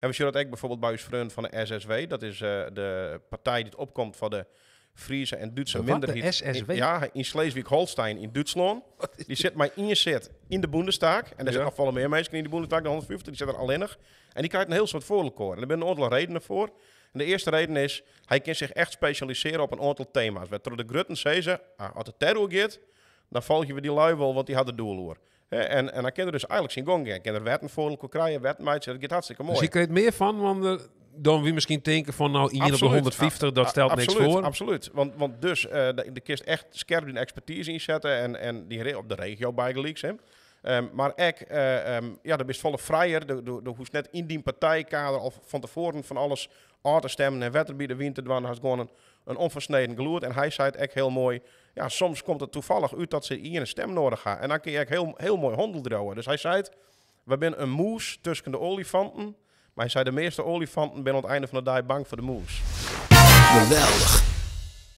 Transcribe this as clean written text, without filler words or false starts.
En we sjogge dat ek bijvoorbeeld by ús freonen fan de SSW. Dat is de partij dy't opkomt foar de Friese en Dútse De wat, de minderheid. SSW? Ja, yn Sleeswijk-Holstein yn Dútslân. Dy sit mei ien sit yn de Bundestag. En der sitte noch folle mear minsken yn de Bundestag dan 150. Dy sit der allinnich. En dy krijt in hiel soad foar elkoar. En der binne in oantal redenen foar. En de earste reden is, hy kin sich echt spesjalisearje op in oantal tema's. Wêrtroch de grutten sizze, ah, as it dêroer giet, dan folgje we dy lui wol, want dy ha der doel oer. Hè, en dan kin er dus eigenlik syn gong gean. Kin er wetten foar elkoar krije, wetten meitsje, dat giet hartstikke Dus moai. je krijgt meer van, want dan wie misschien denken van nou 1 op de 150, dat stelt niks voor. Absoluut, want dus de kinst echt skerp dyn ekspertise ynsette en dy op de regio bygelyks. Hè. Mar ek, ja, dan bist folle frijer. Do hoechst net yn dyn partijkader al fan tefoaren fan alles ôf te stemmen en wetter by de wyn te dwaan. Hast gewoan in onversneden gelûd. En hy seit ek hiel moai, ja, soms komt it toevallig út dat se ien stem noadich ha. En dan kin je ek hiel, hiel moai handel driuwe. Dus hy seit, we binne in mûs tusken de olifanten. Mar hy sei, de measte olifanten binne oan it einde fan de dei bang foar de mûs. Geweldich.